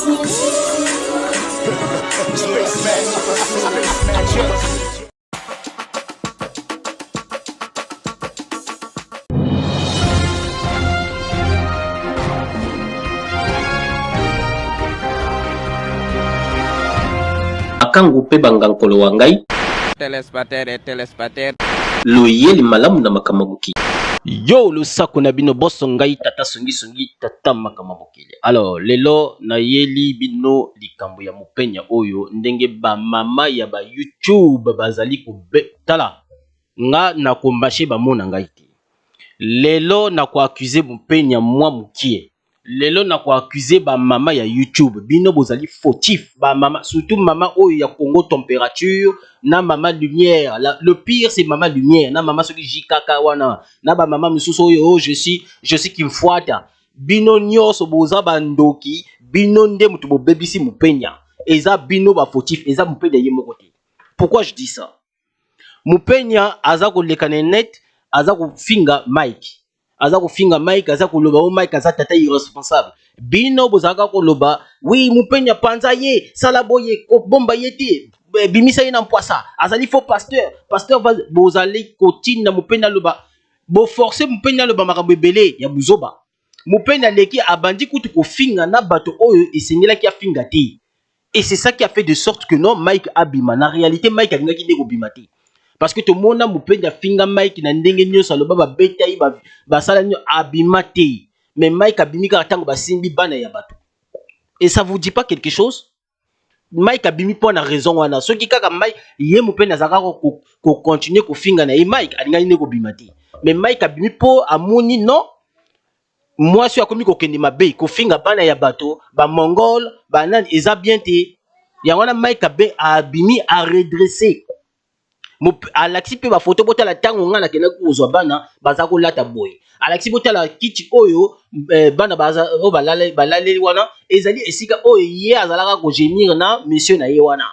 Makangu mpe bangankolo wa ngai. Téléspectateurs et téléspectateurs. Loyeli malamu na makambo mokili. Yo losako na bino boso ngai tata songi songi tata makambo mokili. Alors lelo nayeli bino likambo ya mopenya oyo ndenge ba mama ya ba YouTube bazali kobe tala nga na kombache bamona ngai te. Lelo na ko accuser mopenya mwa mukie. Lelo na ko accuser ba mama ya YouTube bino bozali fautif ba mama surtout mama oyo ya Congo temperature na mama lumière la, le pire c'est mama lumière na mama soki JKK wana na ba mama misusu oyo oh, je suis kimfuata bino nyonso boza ba ndoki bino nde mutu bobebisi mupenya eza bino ba fautif eza mupenya ye moko te. Pourquoi je dis ça? Mupenya aza koleka na net, aza kofinga Mike, aza kofinga Mike, aza koloba o Mike aza tata irresponsable. Bino bozalaka koloba oui Mupenya panza ye, sala boye, kobomba ye te, bimisa ye na mpwasa, azali faux pasteur, pasteur bozali kotinda Mupenya aloba, boforce Mupenya aloba makambo ebele ya buzoba. Mupenya aleki abandi kutu kofinga na bato oyo esengelaki afinga te. Et c'est ça qui a fait de sorte que non Mike abima. Na réalité Mike alingaki nde kobima te. Parce que tomona Mupenya afinga Mike na ndenge nyonso aloba babeta ye basala nyo abima te. Mais Mike abimi kaka ntango basimbi bana ya bato. Et ça vous dit pas quelque chose? Mike abimi mpo na raison wana. Soki kaka Mike ye Mupenya azalaka ko continuer kofinga na ye Mike alingaki nde kobima te. Mais Mike abimi mpo amoni non mwasi oyo akomi kokende mabe kofinga bana ya bato ba mongol banani eza bien te. Yango wana Mike abe abimi a redresser, alakisi mpe bafoto botala ntango ngai nakendaki kozwa bana baza kolata boye, alakisi botala kiti oyo bana baza oyo balaleli wana ezali esika oyo ye azalaka kogémir na monsieur na ye wana.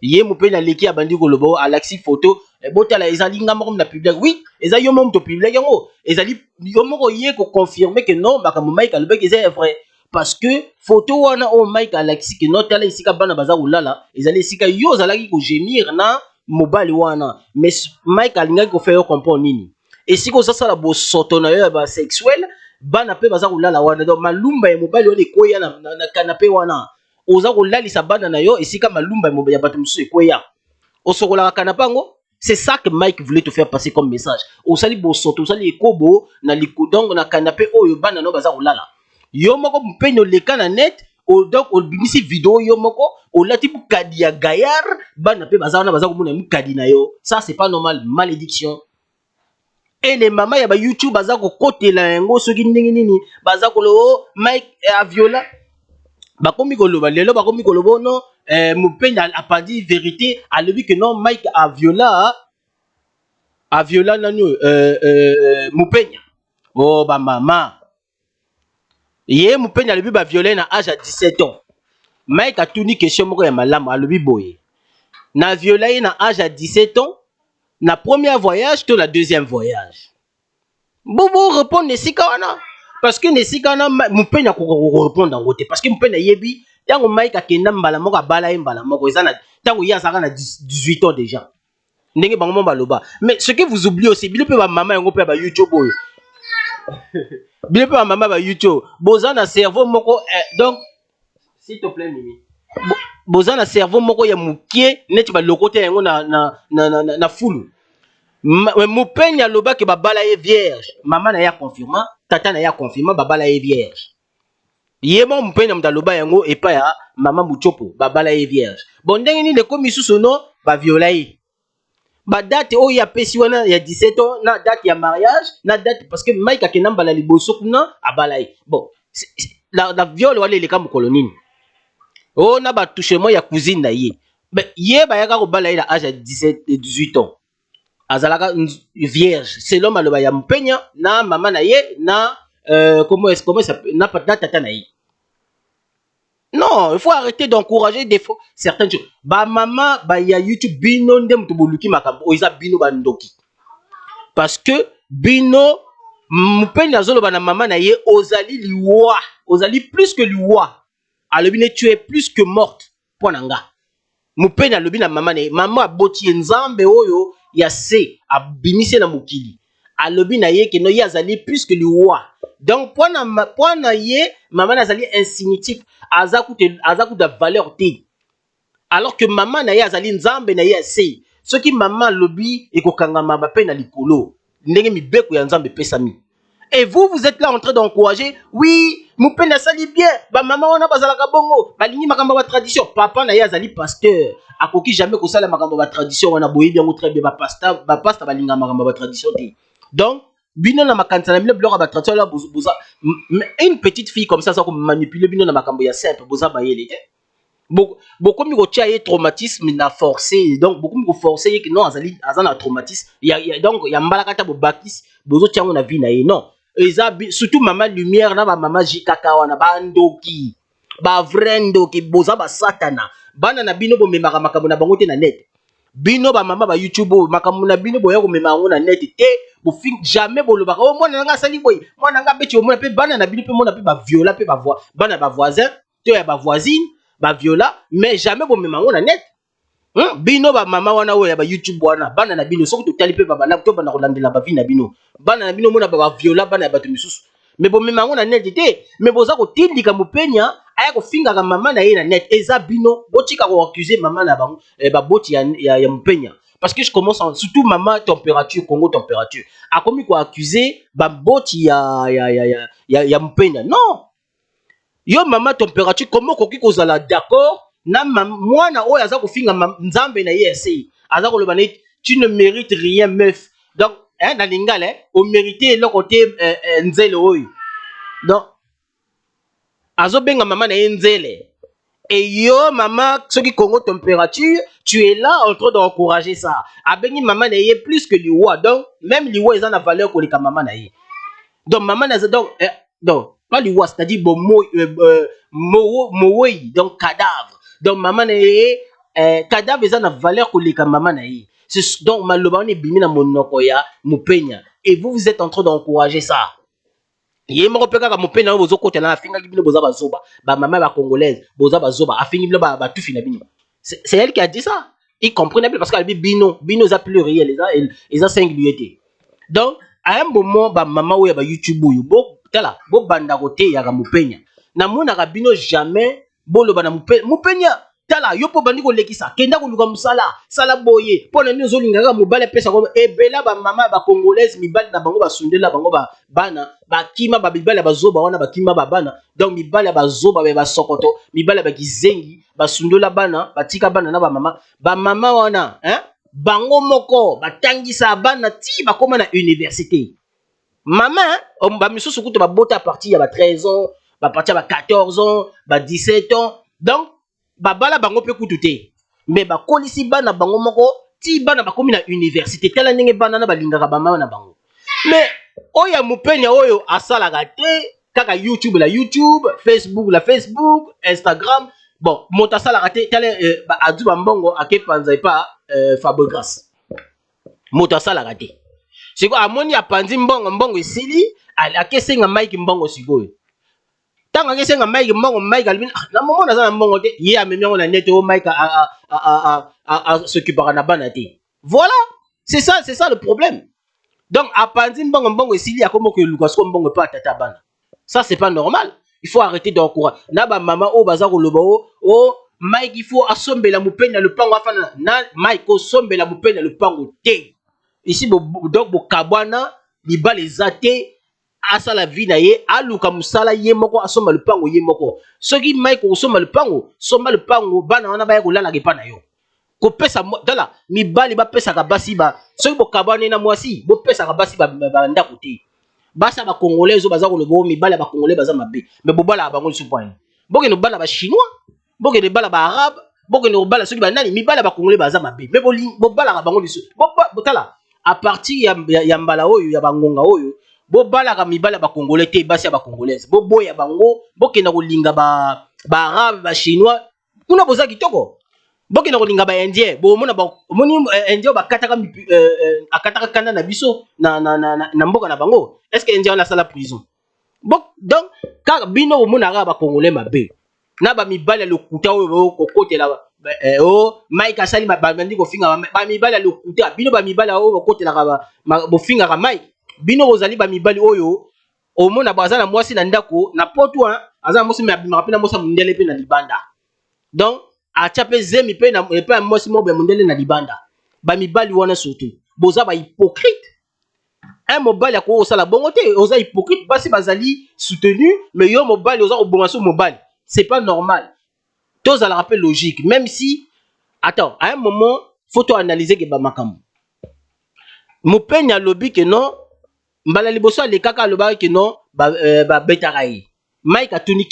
Ye mopeni aleki abandi koloba oyo alakisi foto botala ezali nga moko na public. Oui, eza yo moko moto public yango, ezali yo moko ye koconfirme ke non makambo Mike alobaki eza ya vrai, parce que photo wana oyo Mike alakisi ke non tala esika bana baza kolala ezali esika yo ozalaki kogémir na mobali wana. Mais Mike alingaki kofaire yo comprendre nini? Esika ozasala bosoto na yo ya basexuel, bana mpe baza kolala wana. Donc malumba ya mobali wana ekweya na canapé wana, oza kolalisa bana na yo esika malumba ya bato mosusu ekweya, osokolaka canapé yango. C'est ça que Mike voulait te faire passer comme message. Osali bosoto, osali ekobo na donc na canapé oyo bana no baza kolala. Yo moko mpeni oleka na net, donc obimisi video yo moko olati mukadi ya gaillard, bana mpe baza wana baza komona mukadi na yo. Ça c'est pas normal, malédiction. Et les mama ya ba YouTube baza kokotela yango soki ndenge nini baza koloba oh, Mike aviola, bakomi koloba lelo, bakomi koloba non Mupenya apandi vérité, alobi que non Mike aviola nani Mupenya. Oh bamama, ye Mupenya alobi baviole na age ya 17 ans. Mike atuni question moko ya malamu, alobi boye: na viola ye na age ya 17 ans na premier voyage to na deuxième voyage? Bobo répondre esika wana, parce que na esika wana Mupenya akoka korépondre yango te, parce que Mupenya ayebi ntango Mike akenda mbala moko abala ye mbala moko eza na ntango ye azalaka na 18 ans déjà, ndenge bango mo baloba. Mais ce que vous oubliez aussi, bino mpe bamama yango mpe ya bayoutube oyo, bino mpe bamama ya bayoutube boza na cerveau moko donc s'il te plaît Mimi, boza na cerveau moko ya mokie neti balokota yango na fulu. Mopeni alobaki babala ye vierge, mama na ye aconfirma, tata na ye aconfirma babala ye vierge. Ye moko mopeni moto aloba yango epai ya mama Mutiopo, babala ye vierge. Bon, ndenge nini ekomi lisusu no baviola ye? Badate oyo apesi wana ya 17 ans na date ya mariage na date, parce que Mike akenda mbala liboso kuna abala ye. Bon, la viole wana eleka mokolo nini? Oyo na batouchement ya cousine na ye, ye bayaka kobala ye na age ya 17, 18 ans, azalaka vierge selon maloba ya Mpenya na mama na ye na comment na tata na ye. Non, il faut arrêter d'encourager des fois certaines choses. Ba mama ba ya YouTube, bino nde mutu boluki makambo oyo, eza bino bandoki, parce que bino Mpenya azoloba na mama na ye ozali liwa, ozali plus que liwa. Alobi ne tu es plus que morte mpo na nga. Mupenia alobi na mama na ye, mama aboti ye, Nzambe oyo ya se abimisi ye na mokili, alobi na ye que no ye azali plus que liwa. Donc mpo na ye mama na azali insignifiant, aza kutu ya valeur te, alors que mama na ye azali Nzambe na ye ya se. Soki mama alobi, ekokangama bape na likolo ndenge mibeko ya Nzambe epesami. Et vous, vous êtes là en train d'encourager: oui, Mupende asali bien, bamama wana bazalaka bongo, balingi makambo ya batradition. Papa na ye azali pasteur, akoki jamais kosala makambo ya batradition wana. Boyebi yango très bien, bapasteur, bapasteur balingaka makambo ya batradition te. Donc bino na makanisa na bino, biloko ya batradition wana, boza une petite fille comme ça aza komanipuler bino na makambo ya simple. Boza bayele te. Bokomi kotia ye traumatisme na forcé. Donc bokomi koforcer ye, non, azali aza na traumatisme ya, donc ya mbalaka ta bobakisi, bozotia yango na vie na ye. Non, eza surtout mama Lumière na bamama JKK wana, bandoki, bavrai ndoki, boza basatana. Bana na bino bomemaka makambo na bango te na net. Bino bamama ba YouTube oyo, makambo na bino boya komema yango na net te. Jamais bolobaka: o mwana nanga asali boye, mwana nanga abeti. Omona mpe bana na bino mpe, mona mpe baviola mpe bana ya bavoisin to ya bavoisine, baviola, mais jamais bomema yango na net. Bino bamama wana oyo ya ba YouTube wana, bana na bino, soki totali mpe babala, tobanda kolandela bavi na bino, bana na bino omona baviola bana ya bato misusu, mais bomema yango na net te. Mais boza kotindika Mopenia aya kofingaka mama na ye na net. Eza bino, botika koaccuser mama na bango, baboti ya Mopenia, parce que je commence surtout mama Température, Congo Température akomi koaccuser baboti ya Mopenia. Non, yo mama Température, comment okoki kozala d'accord na mwana oyo aza kofinga Nzambe na ye ese, aza koloba na ye: tu ne mérites rien, meuf? Donc hein, na lingala, eh, omérite eloko te, nzele oyo. Donc azobenga mama na ye nzele. Et yo mama, soki Congo Température, tu es là en train d'encourager ça. Abengi mama na ye plus que liwa, donc même liwa eza na valeur koleka mama na ye. Donc mama na, donc pas liwa, c'est-à-dire bon, mowei, donc cadavre. Donc mama na ye, cadavre eza na valeur koleka mama na ye. Donc maloba wana ebimi na monoko ya Mopenya et vous, vous êtes en train d'encourager ça. Ye moko mpe kaka Mopenya oyo bozokota na afingaki bino: boza bazoba, bamama ya bacongolaise, boza bazoba. Afingi bino, batufi na bino. C'est elle qui a dit ça, y compris na bino, parce que alobi bino, bino eza pluriel, eza singulier te. Donc à un moment, bamama oyo ya bayoutube oyo, botala, bobanda koteyaka Mopenya. Namonaka bino jamais boloba na Mopenya: tala yo mpo bandi kolekisa, kenda koluka mosala, sala boye. Mpo na nini ozolinga kaka mobali apesa? Ebela bamama ya bacongolaise, mibali na bango basundela bango bana, bakima bamibali ya bazoba wana, bakima babana. Donc mibali ya bazoba ya basokoto, mibali ya bakizengi, basundola bana, batika bana na bamama. Bamama wana, hein? Bango moko batangisa bana ti bakóma na université. Mama bamisusu kutu babota à partir ya ba 13 ans, bapartir ya ba 14 ans, ba 17 ans. Donc babala bango mpe kutu te, mais bakolisi bana bango moko ti bana bakomi na université. Tala ndenge bana na balingaka bamama na bango. Mais oyo ya Mopenya oyo asalaka te, kaka YouTube la YouTube, Facebook la Facebook, Instagram. Bon, moto asalaka te, tala azwi bambongo, akepanza epa Fabregas. Moto asalaka te, sikoyo amoni apanzi mbongo, mbongo esili, akesenga Mike mbongo. Sikoyo ntango akesenga Mike mbongo, Mike alobi: ah, na momo naza na mbongo te. Ye amemi yango na net: o Mike as'occupaka na bana te. Voilà, c'est ça, c'est ça le problème. Donc apanzi mbongo, mbongo esili, akomi koluka siko mbongo epa atata bana. Ça, c'est pas normal. Il faut arrêter d'encourager na bamama oyo baza koloba: o Mike, il faut asombela Mopeni na lopango, afana na Mike. Osombela Mopeni na lopango te ici. Donc bokabwana, libala eza te. Asala vie na ye, aluka mosala ye moko, asomba lopango ye moko. Soki Mike okosomba lopango, somba lopango, bana wana baya kolalaka epa na yo. Kopesa, tala, mibali bapesaka basi ba, soki bokabwani na mwasi, bopesaka basi bandako te. Basi ya bacongolais oyo baza koloba: o mibali ya bacongolais baza mabe, mais bobalaka bango lisusu mpo nini? Bokende kobala bachinois, bokende kobala baarabe, bokende kobala soki banani. Mibali ya bacongolais baza mabe, mais bobalaka bango lisusu. Botala, à partir ya mbala oyo ya bangonga oyo, bobalaka mibali ya bacongolais te. Basi ya bacongolaise, boboya bango, bokenda kolinga baarabe, bachinois kuna, boza kitoko. Bokenda kolinga baindien, bomona, omoni indien oyo bakataka, akataka kanda na biso na mboka na bango. Est ce que indien wana asala prison? Bon, donc kaka bino bomonaka bacongolais mabe. Na bamibali ya lokuta oyo kokotela o oh, Mike asali, babandi kofinga bamibali ya lokuta. Bino bamibali oyo bokotelaka, bofingaka Mike, bino bozali bamibali oyo omona baza na mwasi na ndako na poto, aza na mwasi, me abimaka mpe na mwasi ya mondele mpe na libanda. Donc atya mpe zemi mpe epai ya mwasi moko ya mondele na libanda. Bamibali wana surtout boza bahypocrite. Un mobali akoki kosala bongo te, oza hypocrite. Basi bazali soutenu, mais yo mobali oza koboma so mobali, c'est pas normal. Tozalaka mpe logique, même si, attends, à un moment faut to analyser ke bamakambo Mopeni alobi ke non, mbala liboso alekaka, alobaki ke non, babetaka ye. Mike atuni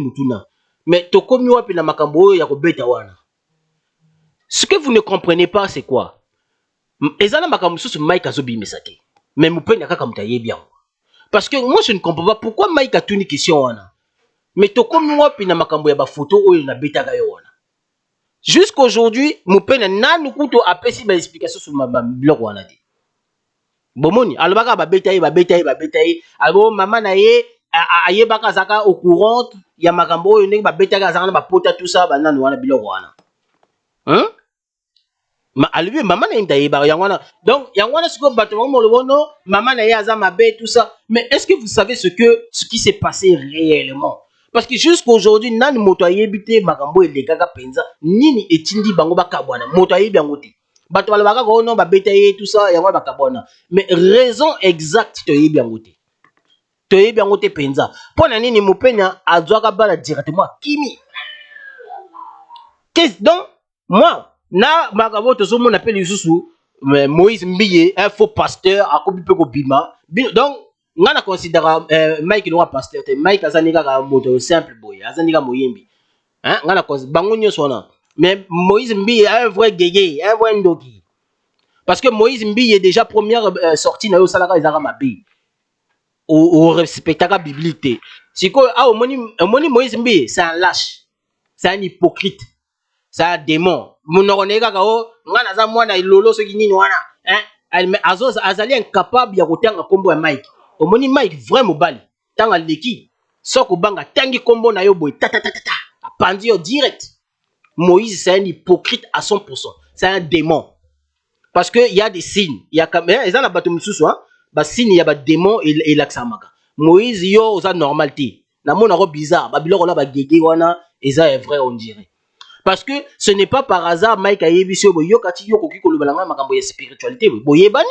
mutuna, mais tokomi wapi na makambo oyo ya kobeta wana? Ce que vous ne comprenez pas, c'est quoi? Eza na makambo mosusu Mike azobimisa te, mais Mopeni kaka moto ayebi yango. Parce que moi, je ne comprends pas pourquoi Mike atuni question wana, mais tokomi wapi na makambo ya bafoto oyo nabetaka yo wana? Jusqu'aujourd'hui, Mopene nanu kutu apesi baexplication sur biloko wana te. Bomoni, alobaka babeta ye, babeta ye, babeta ye. Abo mama na ye ayebaka, azalaka au courant ya makambo oyo ndenge babetaka, azalaka na bapota, tout ça, bananu wana, biloko wana, hein? Ma, alobi mama na ye nde ayebaka yango wana. Donc yango wana sikoyo bato bango molobo no mama na ye aza mabe, tout ça. Mais est-ce que vous savez ce qui s'est passé réellement? Parce que jusqu'aujourd'hui, nani moto ayebi te makambo elekaka mpenza, nini etindi bango bakabwana. Moto ayebi yango te. Bato balobaka kaka ono babeta ye, tout ça, yango wana bakabwana, mais raison exacte toyebi yango te, toyebi yango te mpenza. Mpo na nini Mopenya azwaka bana directement, akimi? Donc moi, na makambo oyo tozomona mpe lisusu, Moïse Mbiye, un faux pasteur, akomi mpe kobima. Donc nga na considéra Mike lokola pasteur te. Mike aza ni kaka moto simple boye, aza ni kaka moyembi, hein? Nga na bango nyonso wana, mais Moïse Mbiye, un vrai gege, un vrai ndoki. Parce que Moïse Mbiye, déjà première sortie na ye osalaka ezalaka mabe, orespectaka Bible te. Sikoyo awa omoni Moïse Mbiye, c'est un lâche, c'est un hypocrite, c'est un démon. Monoko na ye kaka o nga naza mwana elolo, soki nini wana, hein? Azali incapable ya kotanga nkombo ya Mike. Omoni Mike, vrai mobali, ntango aleki, soki obanga atangi nkombo na yo boye, tatatatata, apandi yo direct. Moïse, c'est un hypocrite à 100%, c'est un démon. Parce que y a des signes, y a eza na bato mosusu, hein? Basigne ya badémon elakisamaka. Moïse, yo oza normal te, namonako bizarre. Babiloko na bagege wana eza vrai, on dirait. Parce que ce n'est pas par hasard Mike ayebisi yo boyoka ti yo okoki kolobela ngai makambo ya spiritualité. Boyebani,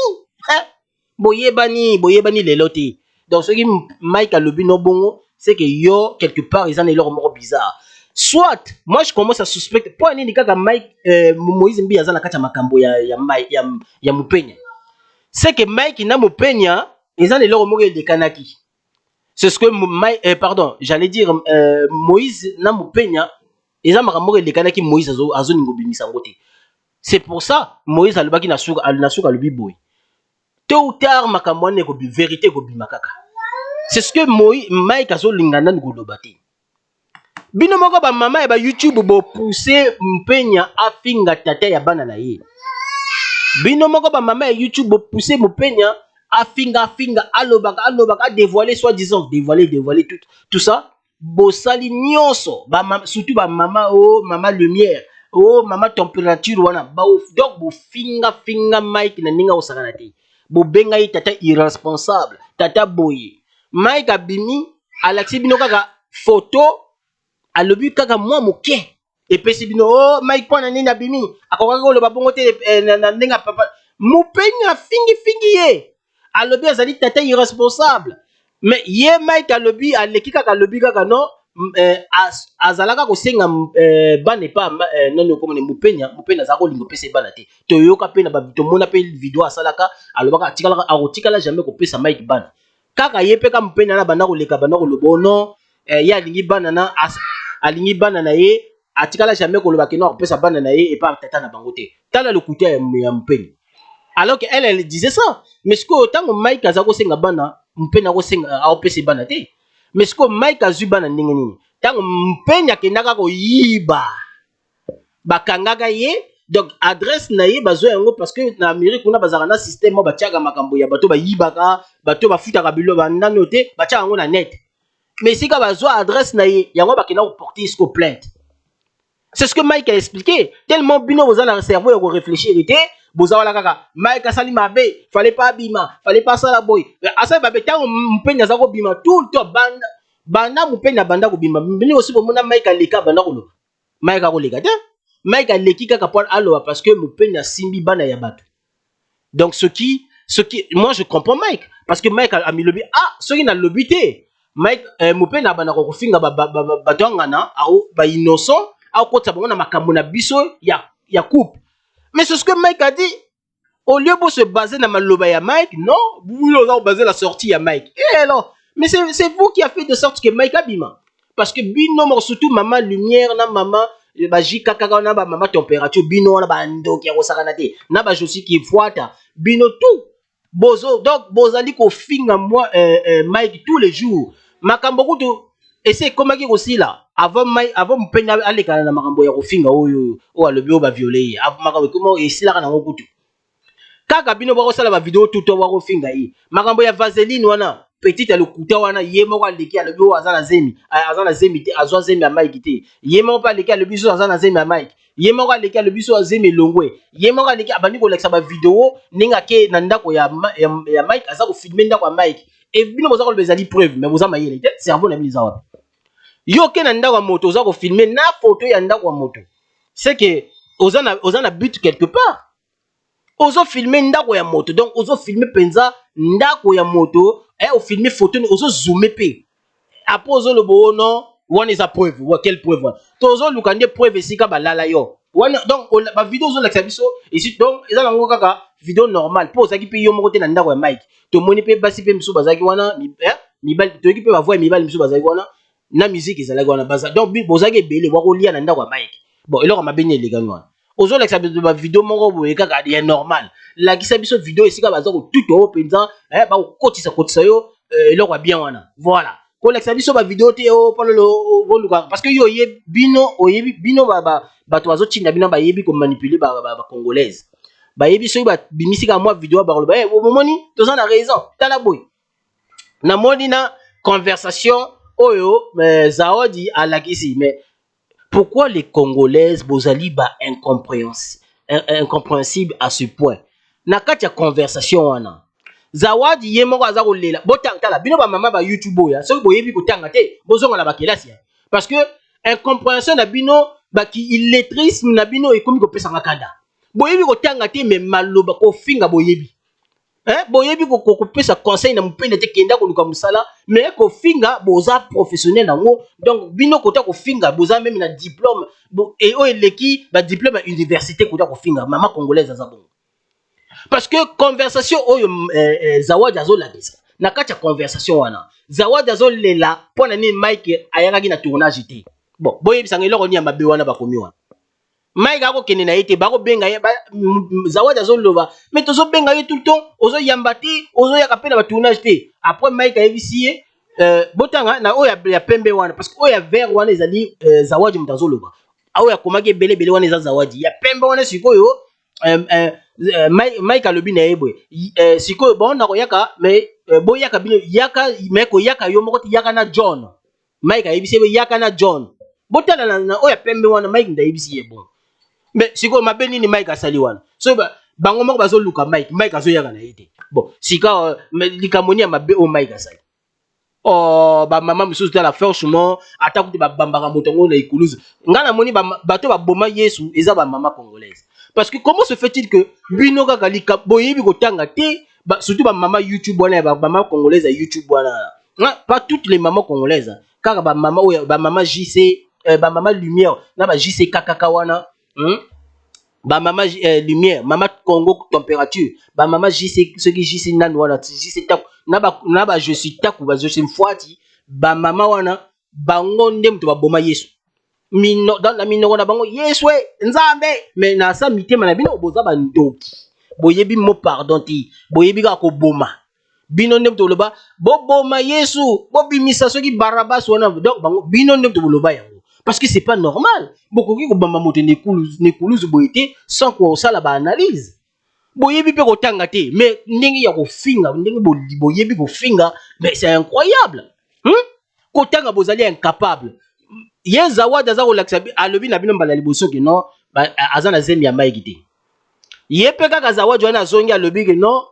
boyebani, boyebani lelo te. Donc soki Mike alobi no bongo, c'est que yo quelque part eza na eloko moko bizarre. Soit moi, je commence à suspecter mpo ya nini kaka Mike, Moïse Mbi aza na kati ya makambo ya Mopenya. C'est que Mike na Mopenya eza na eloko moko elekanaki. C'est ce que Mike, pardon, j'allais dire Moïse na Mopenya eza makambo moko elekanaki. Moïse azolinga obimisa yango te. C'est pour ça Moïse alobaki na suka, alobi boye: tôt ou tard makambo wana ekobi, vérité ekobima kaka. C'est ce que Moïse, Mike azolinga nani koloba te. Bino moko bamama ya baYouTube bopousse Mpenya afinga tata ya bana na ye. Bino moko bamama ya YouTube bopousse Mopenya afinga, afinga, alobaka, alobaka, adévoile, soi-disant dévoile, dévoile tout, tout ça. Bosali nyonso, surtout bamama o oh, mama lumière o oh, mama température wana. Donc bofinga finga Mike na ndenge akosakana te, bobenga ye tata irresponsable, tata boye. Mike abimi, alakisi bino kaka photo, alobi kaka mwa moke, epesi bino o oh, Mike mpo na nini abimi? Akokaki koloba bongo te na ndenge ya papa Mopeni afingifingi ye, alobi azali tata irresponsable. Mais ye Mike alobi, aleki kaka, alobi kaka non, azalaka kosenga bana epa nani okomona Mopenya. Mopenya azalaka kolinga opesa ye bana te. Toyoka mpe na tomona mpe video asalaka, alobaka atikalaka, akotikala jamais kopesa Mike bana. Kaka ye mpe ka Mopenya na banda koleka, banda koloba o non, ye alingi bana na alingi bana na ye, atikala jamais koloba keno akopesa bana na ye epa tata na bango te. Tala lokuta ya Mopenya, alors que elle, elle disait ça. Mais sikoyo ntango Mike aza kosenga bana, Mpenya akosenga, akopesa bana te. Mais sikoyo Mike azwi bana ndenge nini ntango Mpenya akendaka koyiba, bakangaka ye? Donc adresse na ye bazwa yango, parce que na Amérique kuna bazalaka na système oyo batiaka makambo ya bato bayibaka, bato bafutaka bilo bandano te, batiaka yango na net. Mais esika bazwa adresse na ye, yango bakenda koporter siko plainte. C'est ce que Mike a expliqué. Tellement bino boza na cerveau ya koréfléchir te, boza wana kaka Mike asali mabe, fallait pas abima, fallait pas asala boye, asali mabe. Ntango Mopeni aza kobima tout le temps, banda banda Mopeni abanda kobima, bino osi bomona Mike aleka banda koloba? Mike akoleka te. Mike aleki kaka mpo aloba parce que Mopeni asimbi bana ya bato. Donc ce qui, moi je comprends Mike, parce que Mike amilobi: ah, soki nalobi te, Mike Mopeni abandaka kofinga bato ya ngana, bainnocent, akotisa bango na makambo na biso ya couple. Mais c'est ce que Mike a dit. Au lieu de se baser na maloba ya Mike, non, vous voulez baser la sortie ya Mike. Et alors, mais c'est vous qui a fait de sorte que Mike abima, parce que bino, surtout mama Lumière na mama bajika kaka na bamama Température, bino wana bandoki ya kosakana te, na bajosi kifwata, bino tout bozo, donc bozali kofinga moi Mike tous les jours. Makambo kutu ese ekomaki kosila avant Mike, avant Mopeni alekana na makambo ya kofinga oyo oyo alobi oyo baviole ye. Makambo ekoma esilaka nango kutu kaka bino bakosala bavideo tuto bakofinga ye. Makambo ya vaseline wana, petite ya lokuta wana, ye moko aleki alobi oyo aza na zemi, aza na zemi te, azwa zemi ya Mike te. Ye moko mpe aleki alobi so aza na zemi ya Mike. Ye moko aleki alobi so azemi elongwe. Ye moko aleki abandi kolakisa bavideo ndenge ake na ndako ya Mike, aza kofilmer ndako ya Mike. E bino boza koloba ezali preuve, mais boza mayele te. Cerveau na bino eza wapi? Yo oke na ndako ya moto, oza kofilmer na foto ya ndako ya moto, c'est que oza na but quelque part. Ozofilmer ndako ya moto, donc ozofilmer mpenza ndako ya moto, ofilmer foto, ozozoomer mpe, après ozoloba o non, wana eza preuve. Wa quelle preuve wana? Tozoluka nde preuve esika balala yo wana. Donc bavideo ozolakisa biso esi, donc eza nango kaka video normal, mpo ozalaki mpe yo moko te na ndako ya Mike. Tomoni mpe basi mpe misusu bazalaki wana, mibali, toyoki mpe bavoix ya mibali misusu bazalaki wana, na musique ezalaki wana. Donc bozalaki ebele bakolia na ndako ya Mike. Bon, eloko mabe nini elekani wana? Ozolakisa biso bavideo moko boye kaka ya normal. Lakisa biso video esika baza kotuta oyo mpenza, bakokotisa kotisa yo eloko ya bien wana. Voilà, kolakisa biso bavideo te o mpona boluka, parce que yo oyebi, bino oyebi, bino bato bazotinda bino bayebi komanipuler bacongolaise, bayebi soki babimisi kaka mwa video, bakoloba: "Bomoni, toza na raison, tala boye." Namoni na conversation oyo Zawadi alakisi. Mais pourquoi les Congolaises bozali ba incompréhensible à ce point? Na kati ya conversation wana, Zawadi ye moko aza kolela. Botanga, tala bino bamama ba YouTube oyo, soki boyebi kotanga te, bozonga na bakelasi, parce que incompréhension na bino, baki illettrisme na bino ekomi kopesanga kanda. Boyebi kotanga te, mais maloba kofinga boyebi. Boyebi kopesa conseil na mopende te, kenda koluka mosala, mais kofinga boza professionnel yango. Donc bino kota kofinga, boza même na diplôme oyo eleki badiplôme ya université, kota kofinga. Mama congolaise aza bongo, parce que conversation oyo Zawadi azolakisa, na kati ya conversation wana, Zawadi azolela mpo na nini Mike ayakaki na tournage te. Bon, boyebisanga eloko nini ya mabe wana bakomi wana? Mike akokende na ye te, bakobenga ye. Zawadi azoloba: mais tozobenga ye tout le temps, ozoyamba te, ozoyaka mpe na batournage te. Après Mike ayebisi ye, botanga na oyo ya pembe wana, parce que oyo ya vert wana ezali Zawadi moto azoloba. Oyo akomaki ebele ebele wana eza Zawadi. Ya pembe wana sikoyo, Mike alobi na ye boye: sikoyo bon, nakoyaka, mais boyaka bino, yaka, mais koyaka yo moko te, yaka na John. Mike ayebisi ye: yaka na John. Botala na oyo ya pembe wana, Mike nde ayebisi ye. Bon, mais sikoyo mabe nini Mike asali wana? So bango moko bazoluka Mike, Mike azoyaka na ye te. Bon, sika likambo nini ya mabe oyo Mike asali? Oh, bamama mosusu, tala, franchement, ata kuti babambaka moto yango na ekuluzu. Ngai namoni bato baboma Yesu eza bamama congolaise, parce que comment se fait-il que bino kaka lika boyebi kotanga te, surtout bamama YouTube wana, ya bamama congolaise ya YouTube wana? Pas toutes les mamans congolaises, kaka bamama oyo, bamama JC, bamama Lumière na ba JC kkk wana, Bamama Lumière, mama Congo Température, bamama JC, soki JC nani wana, JC Taku, na ba je suis Taku, ba je suis Mfwati, bamama wana, bango nde moto baboma Yesu. Mino, na minoko na bango, Yesu e Nzambe, mais na sa mitema na bino boza bandoki. Boyebi mo pardon te, boyebi kaka koboma. Bino nde moto boloba boboma Yesu, bobimisa soki Barabas wana. Donc bango, bino nde moto boloba yango, parce que c'est pas normal. Bokoki kobamba moto na ekuluzu boye te sans kosala baanalyse. Boyebi mpe kotanga te, mais ndenge ya kofinga, ndenge boyebi kofinga, mais c'est incroyable, Kotanga bozali incapable. Ye Zawadi aza kolakisa, alobi na bino mbala liboso ke non, aza na zemi ya Mike te. Ye mpe kaka Zawadi wana azongi, alobi ke non,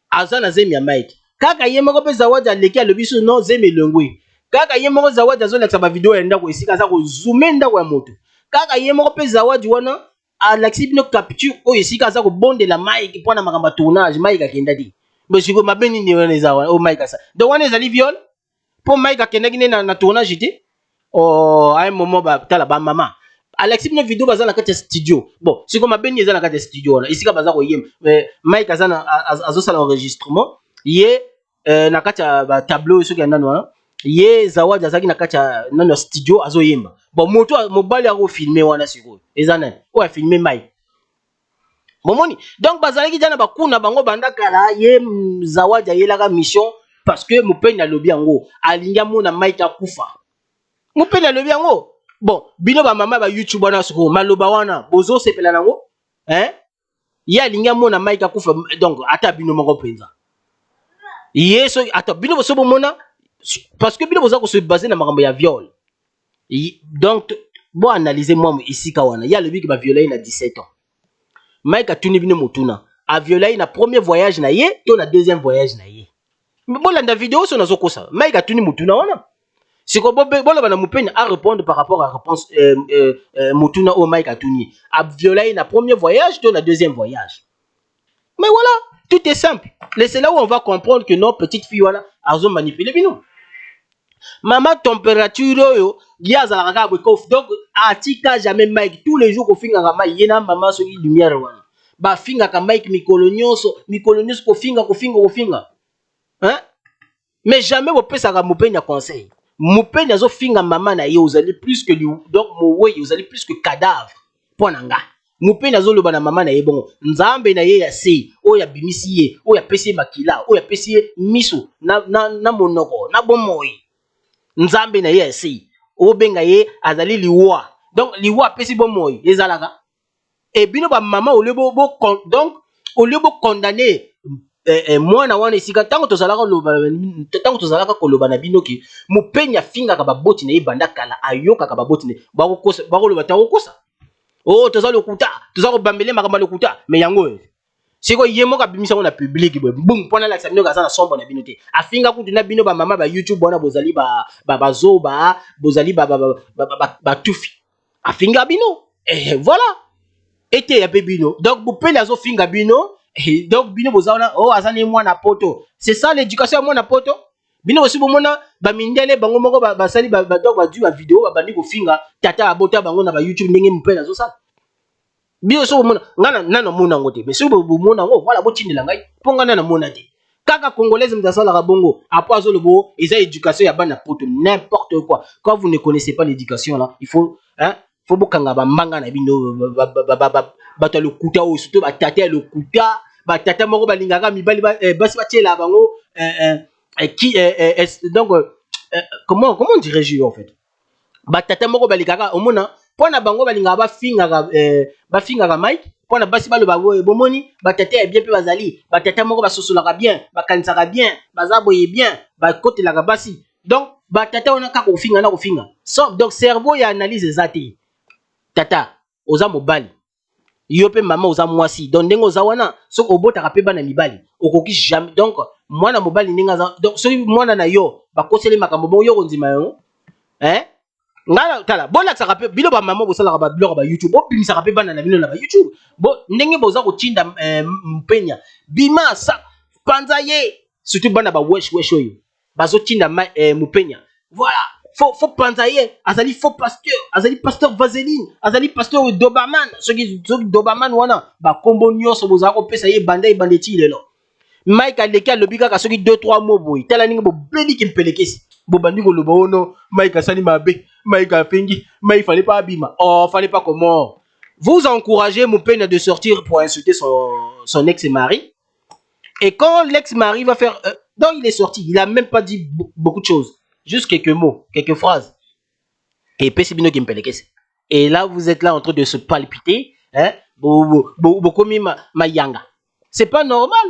aza na zemi ya Mike. Kaka ye moko mpe Zawadi aleki, alobi so non, zemi elongwe. Kaka ye moko Zawadi azolakisa bavideo ya ndako esika aza kozume ndako ya moto. Kaka ye moko mpe Zawadi wana alakisi bino capture oyo esika aza kobondela Mike mpo na makambo ya tournage. Mike akenda te. Bo sikoyo mabe nini wana eza wana oyo Mike asa? Donc wana ezali viol mpo Mike akendaki nde na tournage te? Oh, à un moment batala bamama alakisi bino video, baza na kati ya studio. Bon, sikoyo mabe nini eza na kati ya studio wana esika baza koyemba? Mike aza na azosala enregistrement ye na kati ya batableau soki ya nani wana. Ye Zawadi azalaki na kati ya nani ya studio azoyemba. Bon, moto mobali akofilme wana sikoyo eza nani oyo afilme Mike? Bomoni, donc bazalaki dia na bakuna bango banda kala. Ye Zawadi ayelaka mission parce que Mopeni alobi yango, alingi amona Mike akufa. Mopeni alobi yango. Bon, bino bamama ba YouTube wana, sikoyo maloba wana bozosepela nango, hein? Ye alingi amona Mike akufa. Donc ata bino moko mpenza, ye so ata bino boso bomona, parce que bino boza kose baser na makambo ya viol. Donc boanalyse mwa esika wana. Ye alobiki baviola ye na 17 ans. Mike atuni bino motuna: aviola ye na premier voyage na ye to na deuxième voyage na ye? Bolanda video so nazokosa. Mike atuni motuna wana. Siko boloba na Mopeni a répondre par rapport à réponse motuna oyo Mike atuni: aviola ye na premier voyage to na deuxième voyage? Mais voilà, tout est simple. C'est là où on va comprendre que non, petite fille wana azo manipuler bino. Mama température oyo, ye azalaka kaka boye kof. Donc atika jamais Mike, tous les jours kofingaka Mike. Ye na mama soki lumière wana bafingaka Mike mikolo nyonso, mikolo nyonso kofinga, kofinga, kofinga, hein? Mais jamais bopesaka Mopeni ya conseil. Mopeni azofinga mama na ye, ozali plus que donc mowei, ozali plus que cadavre. Mpo na nga, Mopeni azoloba na mama na ye bongo, Nzambe na ye ya se oyo abimisi ye, oyo apesi ye makila, oyo apesi ye miso na monoko na bomoi, Nzambe na ye ya se obenga ye azali liwa. Donc liwa apesi bomoi ezalaka. E bino bamama, au lieu bo, donc au lieu bocondamner mwana wana, esika ntango tozalaka koloba na bino ke Mopeni afingaka baboti na ye banda kala, ayokaka baboti na ye, bakoloba te akokosa. Oh, toza lokuta, toza kobambele makambo ya lokuta. Mais yango oyo sikoyo ye moko abimisi yango na public boye bum, mpona alakisa bino aza na sombo na bino te. Afinga kutu na bino bamama ba YouTube wana, bozali bazoba, bozali batufi. Afinga bino, voilà, eteya mpe bino. Donc Mopeni azofinga bino, donc bino boza wana, oh, aza ne mwana poto. C'est ça l'éducation ya mwana poto? Bino bosi bomona bamindele bango moko basali donc bazwi bavideo, babandi kofinga tata abota bango na baYouTube ndenge Mopeni azosala? Bino so bomona, nga nano namona yango te. Mais soki bomona yango, voilà, botindela ngai, mpo nga nano namona te. Kaka Congolaise moto asalaka bongo. Apo azoloba eza éducation ya bana poto. N'importe quoi! Quand vous ne connaissez pas l'éducation là, il faut, hein, faut bokanga bambanga na bino. Bato ya lokuta oyo, surtout batata ya lokuta, batata moko balingaka mibali basi batiela bango qui donc comment dirais-je en fait, batata moko balingaka omona mpo na bango balingaka bafingaka Mike mpo na basi baloba boye: bomoni, batata ya bien mpe bazali, batata moko basosolaka bien, bakanisaka bien, baza boye bien, bakotelaka basi. Donc batata wana kaka kofinga na kofinga. So, donc cerveau ya analyse eza te. Tata oza mobali, yo mpe mama oza mwasi. Donc ndenge oza wana, soki obotaka mpe bana mibali, okoki jamais. Donc mwana mobali ndenge aza, donc soki mwana na yo bakoseli makambo bongo, yo kondima yango, hein? Ngai tala, bolakisaka mpe bino bamama bosalaka babiloko ba YouTube, bobimisaka mpe bana na bino na baYouTube. Bo ndenge boza kotinda mpenya bima sa panza ye, surtout bana bawesh wesh oyo bazotinda Mopenya, voilà, faut panza ye, azali faux pasteur, azali pasteur vaseline, azali pasteur Doberman. Soki Doberman wana, bakombo nyonso bozala kopesa ye banda ebanda eti lelo. Mike aleki, alobi kaka soki 2 3 mots boye, tala ndenge bobeliki mpelekesi, bobandi koloba ono Mike asali mabe, Mike afengi, Mike fallait pas abima. Oh, fallait pas comment? Vous encouragez Mopenya de sortir pour insulter son ex-mari. Et quand l'ex-mari va faire donc il est sorti, il a même pas dit beaucoup de choses, juste quelques mots, quelques phrases, et pesi bino kimpelekesi. Et là vous êtes là en train de se palpiter, hein, bokomi mayanga. C'est pas normal.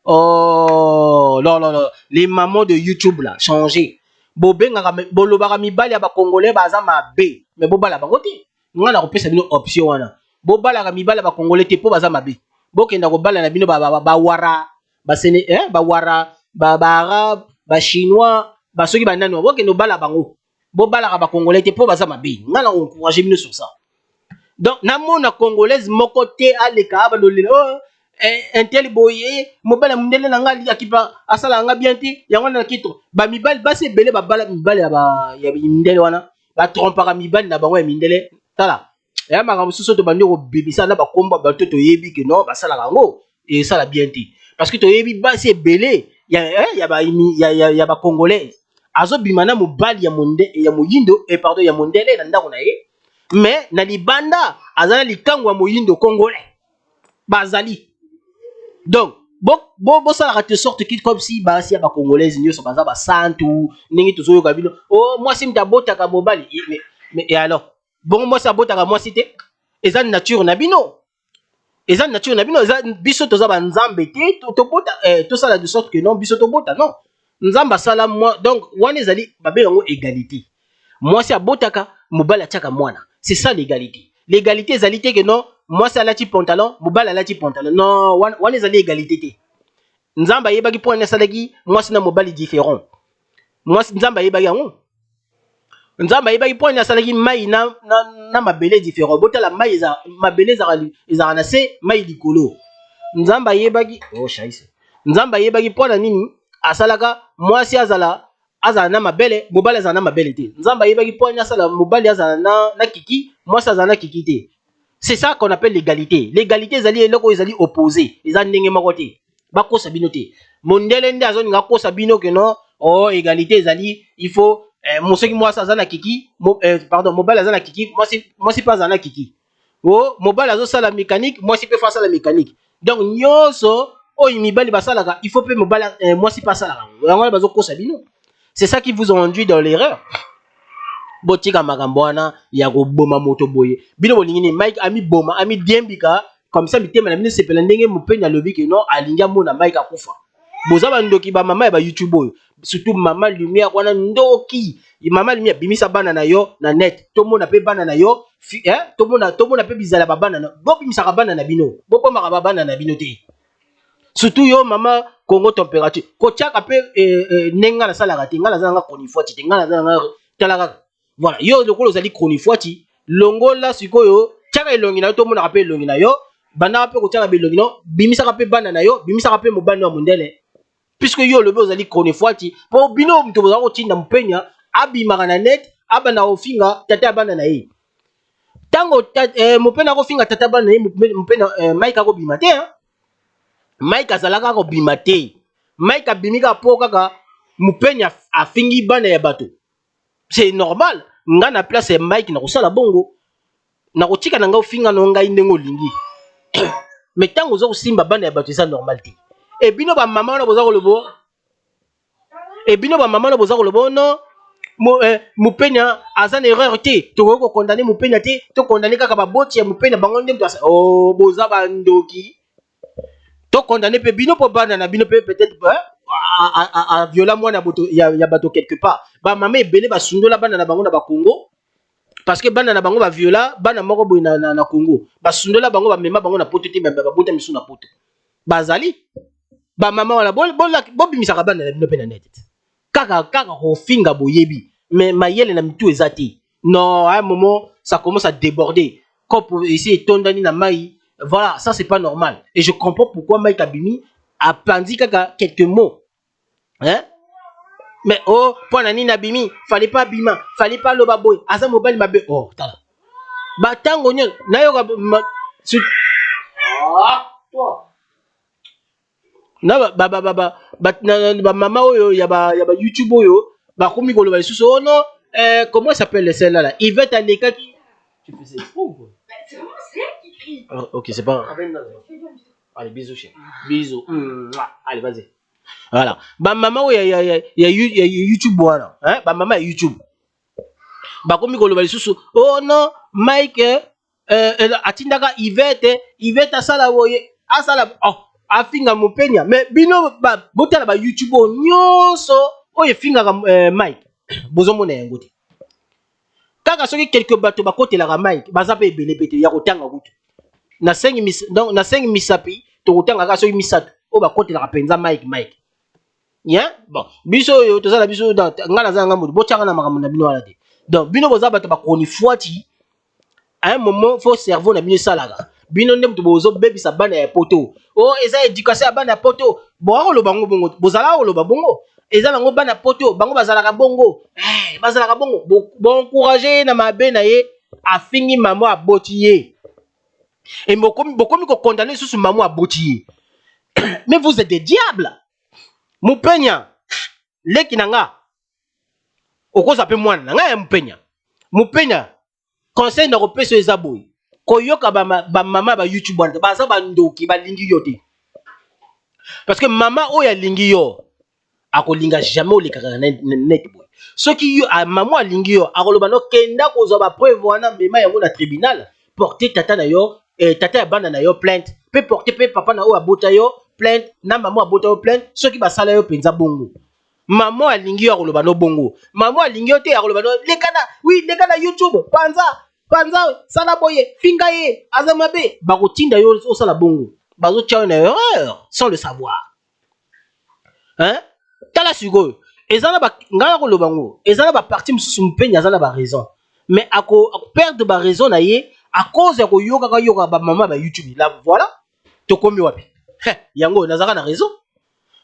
Oh non, non, non, les mamans de YouTube là, changez. Bobengaka, bolobaka mibali ya bacongolais baza mabe, mais bobala bango te. Ngai nakopesa bino option wana: bobalaka mibali ya bacongolais te mpo baza mabe. Bokenda kobala na bino bawara, basene, bawara, baarabe, bachinois, basoki banani, bokende obala bango. Bobalaka bacongolais te mpo baza mabe. Ngai na encourage bino sur ça. Donc namona Congolaise moko te aleka abalolela: "Oh, un tel boye, mobali ya mondele na ngai akipa, asalaka nga bien te." Yango wana nakito bamibali, basi ebele babala mibali ya mindele wana, batrompaka mibali na bango ya mindele. Tala, eya makambo mosusu oyo tobandi kobebisa na bakombo ya bato. Toyebi ke non, basalaka yango, esala bien te, parce que toyebi basi ebele ya bacongolais azobima na mobali ya moyindo, pardon, ya mondele na ndako na ye, mais na libanda aza na likango ya moyindo congolais. Bazali. Donc bosalaka de sorte que comme si basi ya bacongolaise nyonso baza basantu, ndenge tozoyoka bino: "O mwasi mutu abotaka mobali." Mais et alors, bongo mwasi abotaka mwasi te? Eza nature na bino, eza nature na bino. Eza biso toza banzambe te. Tobota, tosala de sorte que non, biso tobota. Non, Nzambe asala mwa. Donc wana ezali babenga yango égalité. Mwasi abotaka, mobali atiaka mwana, c'est ça l'égalité. L'égalité ezali te ke non, mwasi alati pantalon, mobali alati pantalon. Non, wana ezali égalité te. Nzambe ayebaki mpo wana asalaki mwasi na mobali différent. Mwasi, Nzambe ayebaki yango. Nzambe ayebaki mpo wana asalaki mai na mabele différent. Botala, mai eza, mabele ezalaka na se, mai likolo. Nzambe ayebaki. Oh, shaise. Nzambe ayebaki mpo na nini asalaka mwasi azala na mabele, mobali azala na mabele te. Nzambe ayebaki mpo nini asala mobali azala na kiki, mwasi azala na kiki te. C'est ça qu'on appelle l'égalité. L'égalité ezali eloko oyo ezali opposé, eza ndenge moko te. Bakosa bino te. Mondele nde azolinga akosa bino ke non, oh, égalité ezali, il faut soki mwasi aza na kiki, pardon, mobali aza na kiki, mwasi mpe azala na kiki. O mobali azosala mécanique, mwasi mpe faut asala mécanique. Donc nyonso oyo mibali basalaka, il faut mpe mobali, mwasi mpe asalaka yango. Yango wana bazokosa bino, c'est ça qui vous ont induit dans l'erreur. Botika makambo wana ya koboma moto boye. Bino bolingi nini? Mike amiboma, amidiembika, comme ça mitema na bino esepela, ndenge Mopeni alobi ke non, alingi amona Mike akufa. Boza bandoki, bamama ya bayoutube oyo, surtout Mama Lumière wana, ndoki. Mama Lumière, bimisa bana na yo na net, tomona mpe bana na yo, tomona mpe bizala babana na. Bobimisaka bana na bino, bokomaka babana na bino te. Surtout yo, Mama Congo Température, kotiaka mpe ndenge nga nasalaka te. Nga naza nanga chronifuati te, nga naza nanga. Tala kaka, voilà, yo lokola ozali chronifuati, longola sikoyo, tiaka elongi na yo, tomonaka mpe elongi na yo. Bandaka mpe kotiaka bilongi no, bimisaka mpe bana na yo, bimisaka mpe mobali ya mondele, puisque yo olobi ozali chronifuati. Mpo bino moto bozala kotinda Mopenya abimaka na net, abanda kofinga tata ya bana na ye. Ntango Mopenya akofinga tata bana na ye, Mopenya, Mike akobima te, hein? Mike azalaka kobima te. Mike abimi kaka mpo kaka Mopenya afingi bana ya bato. C'est normal. Nga na place ya Mike, na kosala bongo, nakotika na ngai ofinga no ngai ndenge olingi, mais ntango oza kosimba bana ya bato, eza normal te. E bino bamama wana boza koloba, e bino bamama wana boza koloba: "No, Mopenya aza na erreur te, tokoki kokondane Mopenya te, tokondane kaka baboti ya Mopenya, bango nde moto." Oh, boza bandoki. Tokondane mpe bino mpo bana na bino mpe peut-être aviola mwana ya bato quelque part. Bamama ebele basundola bana na bango na Bakongo, parce que bana na bango baviola bana moko boye na Congo, basundola bango, bamema bango na Poto te, babota misu na Poto. Bazali bamama wana, bobimisaka bana na bino mpe na net. Kaka kaka kofinga boyebi, mais mayele na mitu eza te. Non, à un moment ça commence à déborder, comme ici etondani na mai. Voilà, ça c'est pas normal. Et je comprends pourquoi Mike abimi, apandi kaka quelques mots, hein. Mais oh, mpo na nini abimi? Fallait pas abima, fallait pas aloba boye, aza mobali mabe. Oh, tala batango nyonso nayoka ah, na bamama oyo ya ba YouTube oyo bakomi koloba lisusu: "Oh non, comment s'appelle celle-là là, Yvette alekaki." Tu fais ça exprès ou quoi? Bah, c'est vraiment c'est elle qui crie. Ah, ok, c'est pas. Allez, bisous, chérie. Bisous. Allez, vas-y. Voilà. Bamama oyo ya YouTube wana, hein? Bamama ya YouTube bakomi koloba lisusu: "Oh non, Mike atindaka Yvette, Yvette asala boye, asala, oh, afinga Mopenya." Mais bino botala ba YouTube oyo nyonso oyo efingaka Mike. Bozomona yango te. Kaka soki quelque bato bakotelaka Mike, baza mpe ebele mpe te ya kotanga kutu. Na 5 mis, donc na 5 misapi tokotanga kaka soki misato oyo bakotelaka mpenza Mike Mike. Yeah? Bon, biso oyo toza na biso, nga naza na nga moto, botyanga na makambo na bino wana te. Donc bino boza bato bakonifwati. À un moment, faut cerveau na bino esalaka. Bino nde moto bozobebisa bana ya poto. O eza éducation ya bana ya poto. Boka koloba ngo bongo, bozalaka koloba bongo. Eza nango bana ya poto, bango bazalaka bongo. Eh, bazalaka bongo. Boencourage ye na mabe na ye, afingi mama aboti ye. E bokomi kokondane lisusu mama aboti ye. Mais vous êtes des diables. Mupenya, leki na nga, okoza mpe mwana na ngai ya Mupenya. Mupenya, conseil na kopesa eza boye: koyoka bamama ba YouTube wana, baza bandoki, balingi yo te. Parce que mama oyo alingi yo, akolinga jamais olekaka net boye. Soki yo mama alingi yo, akoloba no kenda kozwa bapreuve wana, mema yango na tribunal, porte tata na yo, tata ya bana na yo plainte, mpe porte mpe papa na oyo abota yo plainte, na mama abota yo plainte. Soki basala yo mpenza bongo, mama alingi yo, akoloba no bongo. Mama alingi yo te, akoloba no leka na, oui, leka na YouTube, panza panza, sala boye, finga ye, aza mabe. Bakotinda yo osala bongo, bazotia yo na erreur sans le savoir, hein? Tala sikoyo, eza na ngai nakoloba ngo, eza na baparti mosusu Mupenya aza na baraison, mais akoperdre baraison na ye à cause ya koyokaka yoka bamama ba YouTube. La voilà, tokomi wapi? Yango nazalaka na raison,